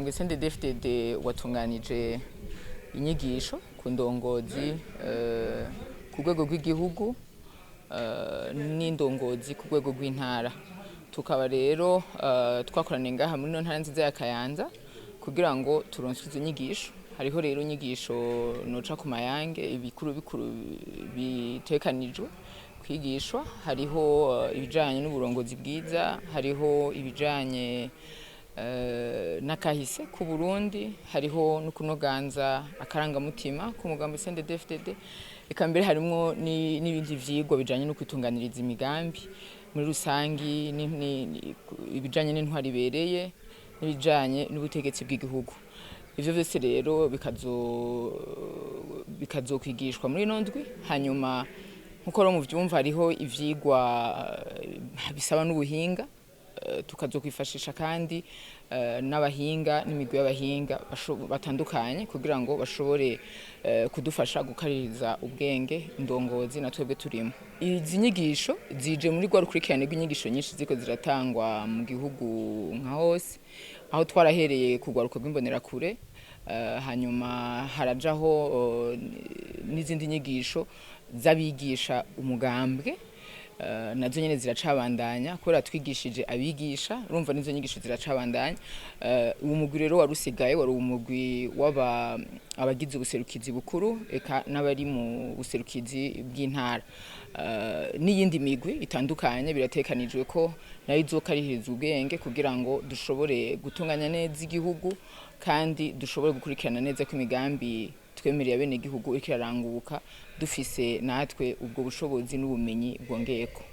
Umugambwe CNDD-FDD watunganije inyigisho ku ndongozi ku rwego rw'igihugu n'indongozi ku rwego rw'intara. Tukaba rero twakoraniye ngaha muri ino ntara nziza ya Kayanza kugira ngo turonswe izo nyigisho. Hariho rero inyigisho noca ku mayange ibikuru bikuru bitekanijwe kwigishwa. Hariho ibijanye n'uburongozi bwiza, hariho ibijanye n'akahise ku Burundi, hariho no kunoganza akarangamutima k'umugambi CNDD-FDD, eka mbere harimwo n'ibindi vyigwa bijanye no kwitunganiriza imigambi muri rusangi, ibijanye n'intwaro ibereye n'ibijanye n'ubutegetsi bw'igihugu. Ivyo vyose rero bikazokwigishwa muri ino ndwi. Hanyuma, nkuko rero muvyumva, hariho ivyigwa bisaba n'ubuhinga, tukazokwifashisha kandi n'abahinga n'imigwi y'abahinga batandukanye kugira ngo bashobore kudufasha gukaririza ubwenge indongozi na twebwe turimo. Izi nyigisho zije muri rwa rukurikirane rw'inyigisho nyinshi ziko ziratangwa mu gihugu nka hose, aho twarahereye ku rwaruka rw'imbonerakure, hanyuma harajaho n'izindi nyigisho z'abigisha umugambwe, nazo nyene ziracabandanya kubera twigishije abigisha. Urumva nizo nyigisho ziracabandanya. Uwo mugwi rero wari usigaye wari umugwi w'aba abagize ubuserukizi bukuru eka n'abari mu buserukizi bw'intara n'iyindi migwi itandukanye. Biratekanijwe ko nayo izokarihiriza ubwenge kugira ngo dushobore gutunganya neza igihugu kandi dushobore gukurikirana neza ko imigambi twemereye abenegihugu iriko iraranguka, dufise natwe ubwo bushobozi n'ubumenyi bwongeyeko.